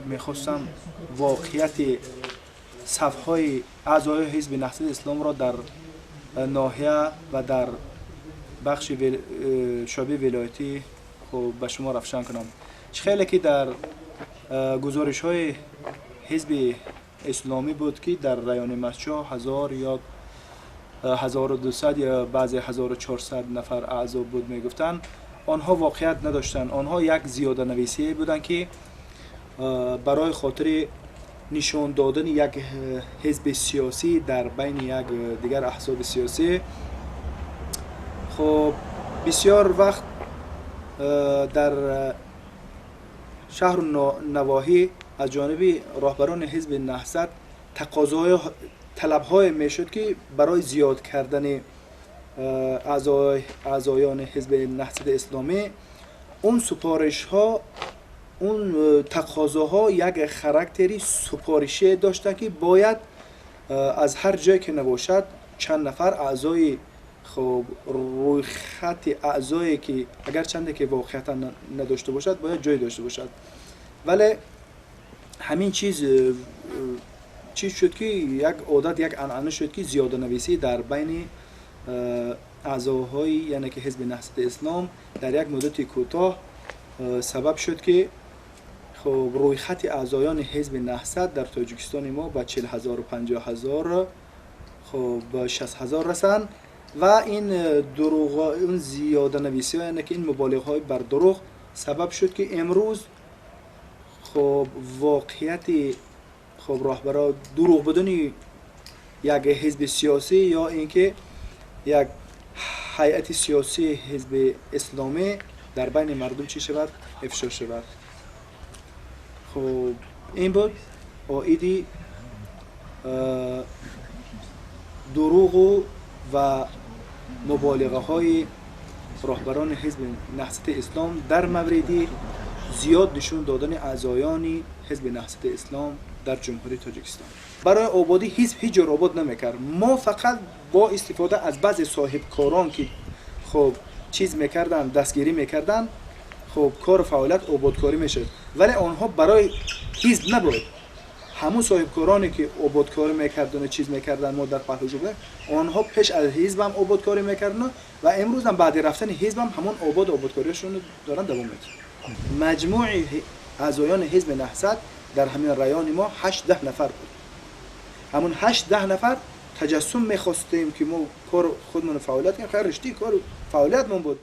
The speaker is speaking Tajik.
Мехостам воқеияти сафҳои аъзои Ҳизби Наҳзати Исломро дар ноҳия ва дар бахши шӯъбаи вилоятӣ хуб ба шумо равшан кунам. Чӣ хеле ки дар гузоришҳои Ҳизби Исломӣ буд, ки дар райони Мастчоҳ 1000 ё 1200 ё баъзе 1400 нафар аъзо буд мегуфтанд, онҳо воқеият надоштанд. Онҳо як зиёданависие буданд, ки барои хотири нишон додани як ҳизби сиёсӣ дар байни як дигар аҳзоби сиёсӣ. Хуб, бисёр вақт дар шаҳру навоҳӣ аз ҷониби роҳбарони Ҳизби Наҳзат тақозоҳо, талабҳое мешуд, ки барои зиёд кардани аъзоёни Ҳизби Наҳзати Исломӣ, он супоришҳо, он тақозоҳо як характери супоришие доштанд, ки бояд аз ҳар ҷое ки набошад чанд нафар аъзои, хуб, рӯйхати аъзое ки агарчанде ки воқеиятан надошта бошад, бояд ҷой дошта бошад. Вале ҳамин чиз чиз шуд, ки як одат, як анъана шуд, ки зиёданависӣ дар байни аъзоҳои, яъне ки Ҳизби Наҳзати Ислом, дар як муддати кӯтоҳ сабаб шуд, ки хуб, рӯйхати аъзоёни Ҳизби Наҳзат дар Тоҷикистони мо ба 40 ҳазору 50 ҳазор, хуб, ба 60 ҳазор расанд. Ва ин дурӯғ, ин зиёданависиҳо, яъне ки ин муболиғаҳои бар дурӯғ сабаб шуд, ки имрӯз, хуб, воқеияти, хуб, роҳбаро дурӯғ будани як ҳизби сиёсӣ ё ин ки як ҳайати сиёсии Ҳизби Исломӣ дар байни мардум чӣ шавад, ифшо шавад. Хуб, ин буд оиди дурӯғу ва муболиғаҳои роҳбарони Ҳизби Наҳзати Ислом дар мавриди зиёд нишон додани аъзоёни Ҳизби Наҳзати Ислом дар Ҷумҳурии Тоҷикистон. Барои ободӣ ҳизб ҳеҷ ҷор обод намекард. Мо фақат бо истифода аз баъзе соҳибкорон, ки, хуб, чиз мекарданд, дастгирӣ мекарданд, хуб, кору фаъолият, ободкорӣ мешуд, вале онҳо барои ҳизб набуд. Ҳамун соҳибкороне ки ободкорӣ мекардану чиз мекарданд, мо дар паҳлӯ будем, онҳо пеш аз ҳизбам ободкорӣ мекардану ва имрӯзам баъди рафтани ҳизбам ҳамон ободу ободкориашонро доранд, давом медиҳанд. Маҷмӯи аъзоёни Ҳизби Наҳзат дар ҳамин райони мо 8-10 нафар буд. Ҳамун 8-10 нафар таҷассум мехостем, ки мо кор худмон фаъолият кунем. Хайр, риштаи кору фаъолиятмон буд.